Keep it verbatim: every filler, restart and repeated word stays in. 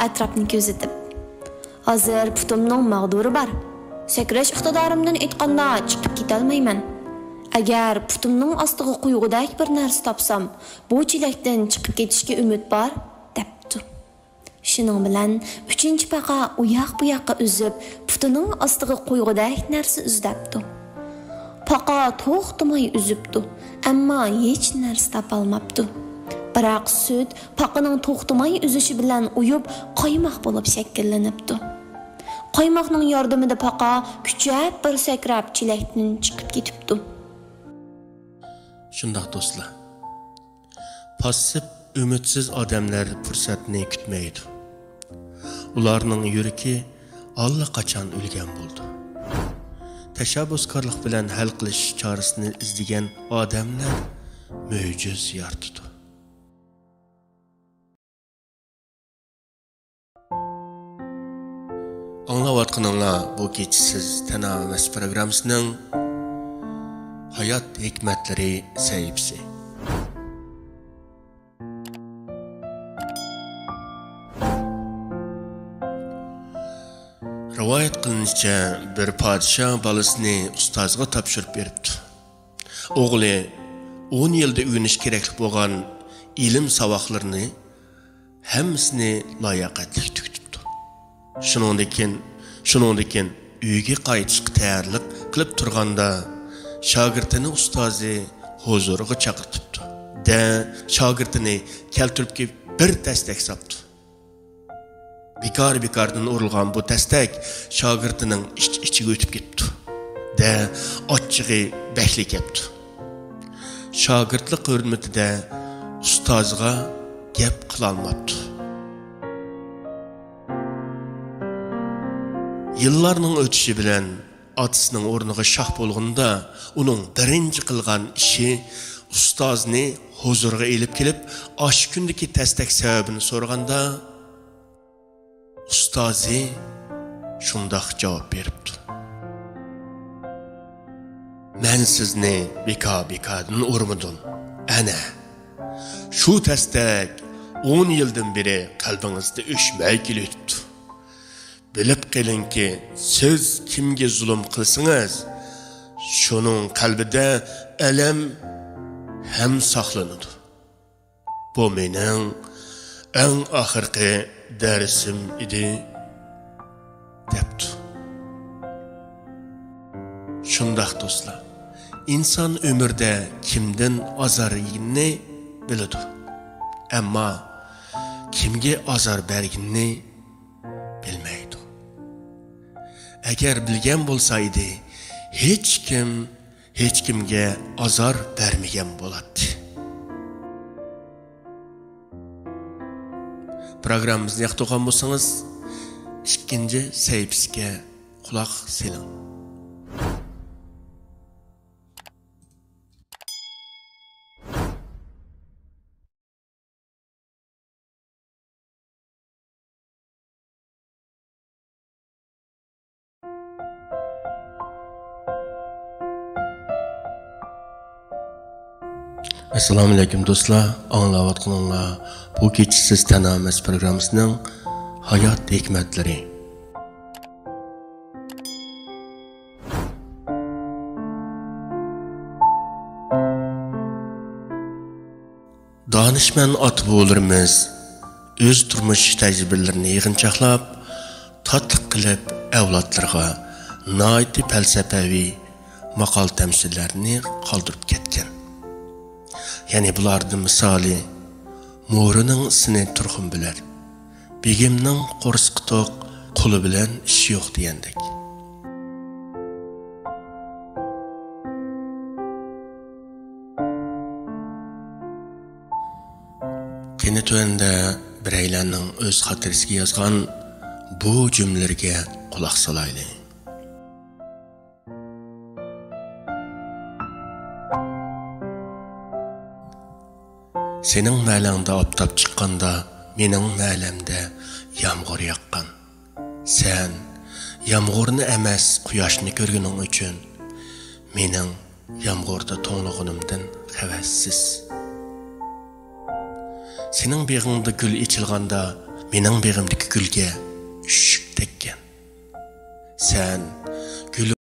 ئەتراپنى كۆزىتىپ. ھازىر پۇتۇمنىڭ ماغدۇرى بار. سەكرەش ئىقتىدارىمدىن ئېيتقاندا، چىقىپ كېتەلمەيمەن. ئەگەر پۇتۇمنىڭ ئاستىغا قويغۇدەك بىر نەرسە تاپسام، بۇ چېلەكتىن چىقىپ كېتىشكە ئۈمىد بار، دەپتۇ. شۇنىڭ بىلەن ئۈچىنچى پاقا ئۇياق-بۇياققا ئۈزۈپ، پۇتىنىڭ ئاستىغا قويغۇدەك نەرسە ئىزدەپتۇ. پاقا توختىماي ئۈزۈپتۇ، ئەمما ھېچ نەرسە تاپالماپتۇ. بىراق سۈت پاقىنىڭ توختىماي ئۈزۈشى بىلەن ئۇيۇپ، قايماق بولۇپ شەكىللىنىپتۇ. قايماقنىڭ ياردىمىدە پاقا كۈچەپ بىر سەكرەپ، چېلەكتىن چىقىپ كېتىپتۇ. شۇنداق دوستلار، پاسسىپ، ئۈمىدسىز ئادەملەر پۇرسەتنى كۈتمەيدۇ. ئۇلارنىڭ يۈرىكى ئاللىقاچان ئۆلگەن بولىدۇ. تەشەببۇسكارلىق بىلەن ھەل قىلىش چارىسىنى ئىزدىگەن ئادەملەر مۆجىزە يارىتىدۇ. ئاڭلاۋاتقىنىڭلار بۇ كېچىسىز تەنھا ئەمەس پروگراممىسىنىڭ ھايات ھېكمەتلىرى سەھىپىسى. رىۋايەت قىلىنىشىچە، بىر پادىشاھ بالىسىنى ئۇستازغا تاپشۇرۇپ بېرىپتۇ. ئوغلى ئون يىلدا ئۆگىنىش كېرەكلىك بولغان ئىلىم ساۋاقلىرىنى ھەممىسىنى لاياقەتلىك تۈگىتىپتۇ. شۇنىڭدىن كېيىن، شۇنىڭدىن كېيىن ئۆيگە قايتىشقا تەييارلىق قىلىپ تۇرغاندا، شاگىرتىنى ئۇستازى ھۇزۇرىغا چاقىرتىپتۇ. دە، شاگىرتىنى كەلتۈرۈپ كېلىپ بىر تەستەك ساپتۇ. بىكار-بىكاردىن ئۇرۇلغان بۇ تەستەك شاگىرتىنىڭ ئىچ-ئىچىگە ئۆتۈپ كېتىپتۇ. دە، ئاچچىقى بەكلا كەپتۇ. شاگىرتلىق ھۆرمىتىدە ئۇستازىغا گەپ قىلالماپتۇ. يىللارنىڭ ئۆتۈشى بىلەن ئاتىسىنىڭ ئورنىغا شاھ بولغىنىدا، ئۇنىڭ بىرىنچى قىلغان ئىشى ئۇستازىنى ھۇزۇرىغا ئېلىپ كېلىپ، ئاشۇ كۈندىكى تەستەك سەۋەبىنى سورىغاندا، ئۇستازى شۇنداق جاۋاب بېرىپتۇ: «مەن سىزنى بىكار-بىكاردىن ئۇرمىدىم. ئەنە، شۇ تەستەك ئون يىلدىن بېرى قەلبىڭىزدە ئۆچمەي كېلىۋېتىپتۇ. بىلىپ قېلىڭكى، سىز كىمگە زۇلۇم قىلسىڭىز، شۇنىڭ قەلبىدە ئەلەم ھەم ساقلىنىدۇ. بۇ مېنىڭ ئەڭ ئاخىرقى دەرسىم ئىدى» دەپتۇ. شۇنداق دوستلار، ئىنسان ئۆمرىدە كىمدىن ئازار يېگىنىنى بىلىدۇ، ئەمما كىمگە ئازار بەرگىنىنى بىلمەيدۇ. ئەگەر بىلگەن بولسا ئىدى، ھېچكىم ھېچكىمگە ئازار بەرمىگەن بولاتتى. پروگراممىمىزنى ياقتۇرغان بولسىڭىز، ئىككىنچى سەھىپىسىگە قۇلاق سېلىڭ. ئەسسالامۇئەلەيكۇم دوستلار، ئاڭلاۋاتقىنىڭلار بۇ كېچىسىز تەنھا ئەمەس پروگراممىسىنىڭ ھايات ھېكمەتلىرى. دانىشمەن ئاتا-بوۋىلىرىمىز ئۆز تۇرمۇش تەجرىبىلىرىنى يىغىنچاقلاپ، تاتلىق قىلىپ ئەۋلادلىرىغا ناھايىتى پەلسەپەۋى ماقال-تەمسىللەرنى قالدۇرۇپ كەتكەن. يەنى بۇلاردىن مىسالى، مورىنىڭ ئىسىنى تۇرخۇن بىلەر، بېگىمنىڭ قورسىقى توق، قۇلى بىلەن ئىشى يوق دېگەندەك. قېنى تۆۋەندە بىرەيلەننىڭ ئۆز خاتىرىسىگە يازغان بۇ جۈملىلىرىگە قۇلاق سالايلى. سېنىڭ مەلەڭدە ئاپتاپ چىققاندا، مېنىڭ مەلەمدە يامغۇر ياغقان. سەن يامغۇرنى ئەمەس، قۇياشنى كۆرگىنىڭ ئۈچۈن، مېنىڭ يامغۇردا توڭلىغىنىمدىن خەۋەرسىز. سېنىڭ بېغىڭدا گۈل ئېچىلغاندا، مېنىڭ بېغىمدىكى گۈلگە ئۈششۈك تەگكەن. سەن گۈل